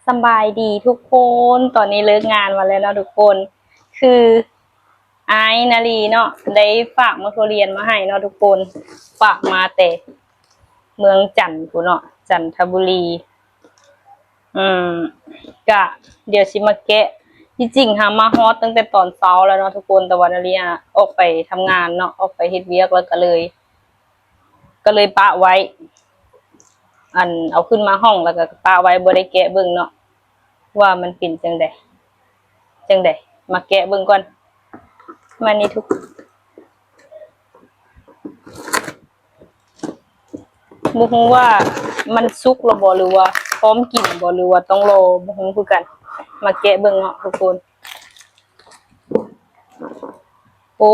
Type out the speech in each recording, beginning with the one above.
ສະບາຍດີທຸກຄົນ ຕອນນີ້ເລີກງານມາແລ້ວເນາະທຸກຄົນ. ຄືອ້າຍນາລີເນາະ ໄດ້ຝາກໝາກທຸລຽນມາໃຫ້ເນາະທຸກຄົນ ຝາກມາແຕ່ເມືອງຈັນພຸ້ນເນາະ ຈັນທະບູລີ. ອືມ ກະດຽວຊິມາແກະ ທີ່ຈິງຫາມາຮອດຕັ້ງແຕ່ຕອນເຊົ້າແລ້ວເນາະທຸກຄົນ ແຕ່ວ່ານາລີອະອອກໄປທຳງານເນາະ ອອກໄປເຮັດວຽກ ແລ້ວກະເລີຍ ກະເລີຍປະໄວ້ ອັນ ເອົາຂຶ້ນມາຫ້ອງ ແລ້ວກະປະໄວ້ ບໍ່ໄດ້ແກະເບິ່ງເນາະ ວ່າມັນເປັນຈັ່ງໃດ ຈັ່ງໃດ ມາແກະເບິ່ງກ່ອນ. ມານີ້ທຸກ ບໍ່ຮູ້ວ່າມັນສຸກແລ້ວບໍ່ ຫຼືວ່າພ້ອມກິນບໍ່ ຫຼືວ່າຕ້ອງລໍ ບໍ່ຮູ້ຄືກັນ. ມາແກະເບິ່ງເນາະທຸກຄົນ. ໂອ້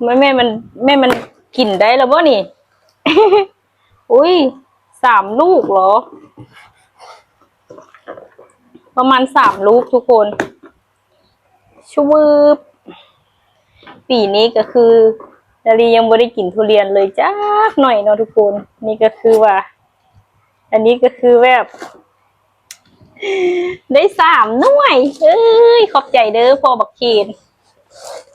ແມ່ນ ແມ່ນມັນ ແມ່ນມັນກິນໄດ້ແລ້ວບໍ່ນີ້? ອຸ້ຍ ສາມລູກເຫລອ? ປະມານສາມລູກທຸກຄົນ. ຊຶບ ປີນີ້ກະຄືນາລີຍັງບໍ່ໄດ້ກິນທຸລຽນເລີຍຈັກໜ້ອຍເນາະທຸກຄົນ. ນີ້ກະຄືວ່າ ອັນນີ້ກະຄືແບບ ໄດ້ສາມໜ່ວຍ. ເອີຍ ຂອບໃຈເດີພໍ່ບັກເຄນ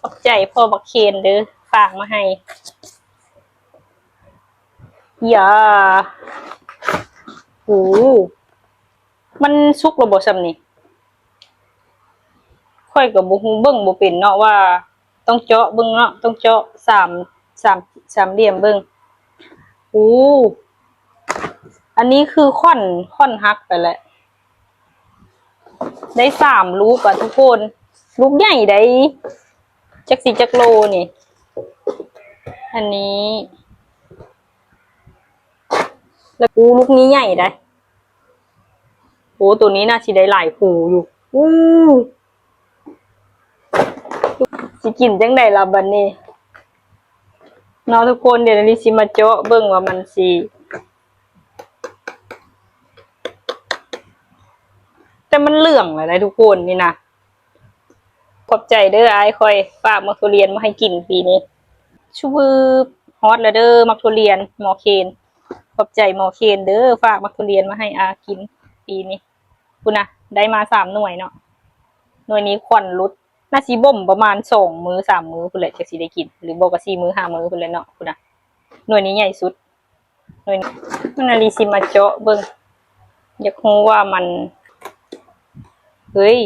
ຂອບໃຈພໍ່ບັກເຄນເດີ ຝາກມາໃຫ້. ຢາ ໂອ້ ມັນສຸກແລ້ວບໍ່ຊ່ຳນີ້? ຂ້ອຍກະບໍ່ຮູ້ ເບິ່ງບໍ່ເປັນເນາະ ວ່າຕ້ອງເຈາະເບິ່ງເນາະ ຕ້ອງເຈາະສາມ ສາມ ສາມຫຼ່ຽມເບິ່ງ. ໂອ້ ອັນນີ້ຄືຂ້ອນ ຂ້ອນຫັກໄປແລ້ວ. ໄດ້ສາມລູກອະທຸກຄົນ ລູກໃຫຍ່ໃດ໋ ຈັກຊິຈັກໂລນີ້. ອັນນີ້ ແລ້ວ ໂອ້ ລູກນີ້ໃຫຍ່ໃດ໋. ໂອ້ ໂຕນີ້ໜ້າຊິໄດ້ຫຼາຍພູຢູ່. ອູ້ ຊິກິນຈັ່ງໃດລະບາດນີ້ເນາະທຸກຄົນ. ດຽວນາລີຊິມາເຈາະເບິ່ງວ່າມັນຊິ ແຕ່ມັນເຫຼືອງແລ້ວໃດ໋ທຸກຄົນນີ້ນະ. ຂອບໃຈເດີ ອ້າຍຂ້ອຍຝາກໝາກທຸລຽນມາໃຫ້ກິນປີນີ້. ຊຶບ ຮອດແລ້ວເດີ ໝາກທຸລຽນໝໍເຄນ. ຂອບໃຈໝໍເຄນເດີ ຝາກໝາກທຸລຽນມາໃຫ້ອ້າຍກິນປີນີ້. ພຸ້ນນະ ໄດ້ມາສາມໜ່ວຍເນາະ. ໜ່ວຍນີ້ຂວັນຫຼຸດ ໜ້າຊິບົ່ມປະມານສອງມື້ສາມມື້ພຸ້ນແຫຼະ ຈັ່ງຊິໄດ້ກິນ ຫຼືບໍ່ກະສີ່ມື້ຫ້າມື້ພຸ້ນແຫຼະເນາະ. ພຸ້ນນະ ໜ່ວຍນີ້ໃຫຍ່ສຸດ. ໜ່ວຍນີ້ ນາລີຊິມາເຈາະເບິ່ງ ຢາກຮູ້ວ່າມັນ ເຮີ້ຍ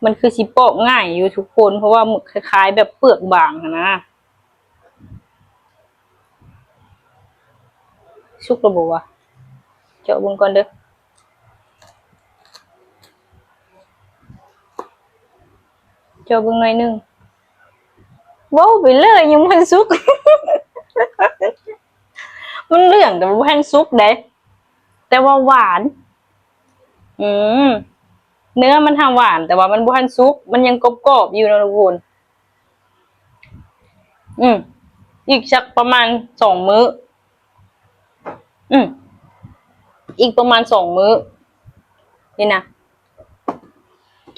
ມັນຄືຊິປອກງ່າຍຢູ່ທຸກຄົນ ເພາະວ່າມັນຄ້າຍໆແບບເປືອກບາງຫັ້ນນະ. ສຸກແລ້ວບໍ່ວະ? ເຈາະເບິ່ງກ່ອນເດີ ເຈາະເບິ່ງໜ້ອຍໜຶ່ງ. ເວົ້າໄປເລີຍ ຍັງບໍ່ທັນສຸກ. ມັນເຫຼືອງແຕ່ມັນບໍ່ທັນສຸກເດ້ ແຕ່ວ່າຫວານ. ອືມ ເນື້ອມັນຫາຫວານ ແຕ່ວ່າມັນບໍ່ທັນສຸກ ມັນຍັງກອບໆຢູ່ເນາະທຸກຄົນ. ອືມ ອີກສັກປະມານສອງມື້ ອືມ ອີກປະມານສອງມື້ນີ້ນະ.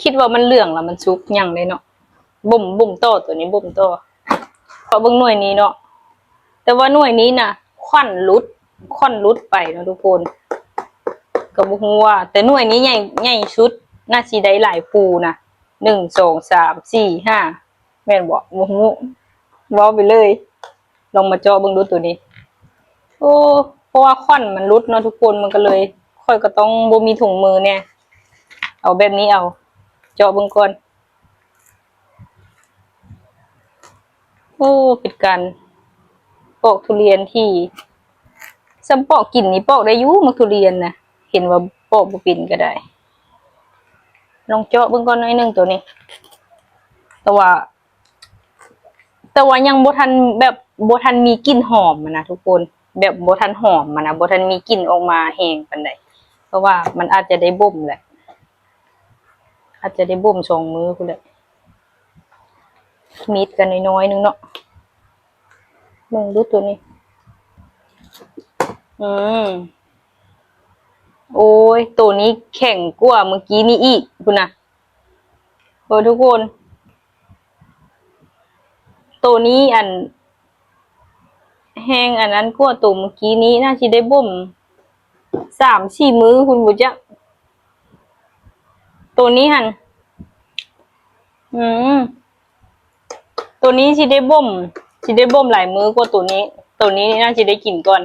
ຄິດວ່າມັນເຫຼືອງແລ້ວມັນສຸກ ຍັງເດ້ເນາະ. ບົ່ມ ບົ່ມຕໍ່ ໂຕນີ້ບົ່ມຕໍ່. ເພາະເບິ່ງໜ່ວຍນີ້ເນາະ ແຕ່ວ່າໜ່ວຍນີ້ນະ ຂວັນຫຼຸດ ຂວັນຫຼຸດໄປເນາະທຸກຄົນ. ກະບໍ່ຮູ້ວ່າ ແຕ່ໜ່ວຍນີ້ໃຫຍ່ ໃຫຍ່ສຸດ ໜ້າຊິໄດ້ຫຼາຍພູນະ ໜຶ່ງ ສອງ ສາມ ສີ່ ຫ້າ ແມ່ນບໍ່? ບໍ່ຮູ້ ເວົ້າໄປເລີຍ. ລອງມາເຈາະເບິ່ງດູໂຕນີ້. ໂອ້ ເພາະວ່າຂວັນມັນຫຼຸດເນາະທຸກຄົນ ມັນກະເລີຍ ຂ້ອຍກະຕ້ອງບໍ່ມີຖົງມືແນ່. ເອົາແບບນີ້ເອົາ ເຈາະເບິ່ງກ່ອນ. ໂອ້ ເປັນການປອກທຸລຽນທີ່ ສ່ຳປອກກິນນີ້ປອກໄດ້ຢູ່ ໝາກທຸລຽນນະ ເຫັນວ່າປອກບໍ່ເປັນກະໄດ້. ລອງເຈາະເບິ່ງກ່ອນໜ້ອຍໜຶ່ງໂຕນີ້ ແຕ່ວ່າ ແຕ່ວ່າຍັງບໍ່ທັນ ແບບບໍ່ທັນມີກິ່ນຫອມຫັ້ນນະທຸກຄົນ ແບບບໍ່ທັນຫອມຫັ້ນນະ ບໍ່ທັນມີກິ່ນອອກມາແຮງປານໃດ ເພາະວ່າມັນອາດຈະໄດ້ບົ່ມແຫຼະ ອາດຈະໄດ້ບົ່ມສອງມື້ພຸ້ນແຫຼະ. ມີດກະນ້ອຍໆໜຶ່ງເນາະ. ເບິ່ງດູໂຕນີ້ ອືມ ໂອ້ຍ ໂຕນີ້ແຂງກວ່າມື້ກີ້ນີ້ອີກພຸ້ນນະ. ໂອ້ ທຸກຄົນ ໂຕນີ້ອັນ ແຮງອັນນັ້ນກວ່າໂຕມື້ກີ້ນີ້ ໜ້າຊິໄດ້ບົ່ມ ສາມສີ່ມື້ພຸ້ນບໍ່ຈັກ. ໂຕນີ້ຫັ້ນ ອືມ ໂຕນີ້ຊິໄດ້ບົ່ມ ຊິໄດ້ບົ່ມຫຼາຍມື້ກວ່າໂຕນີ້. ໂຕນີ້ນີ້ໜ້າຊິໄດ້ກິນກ່ອນ.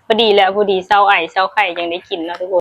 ພໍດີແຫຼະ ພໍດີເຊົາໄອເຊົາໄຂ້ຈັ່ງໄດ້ກິນເນາະທຸກຄົນ.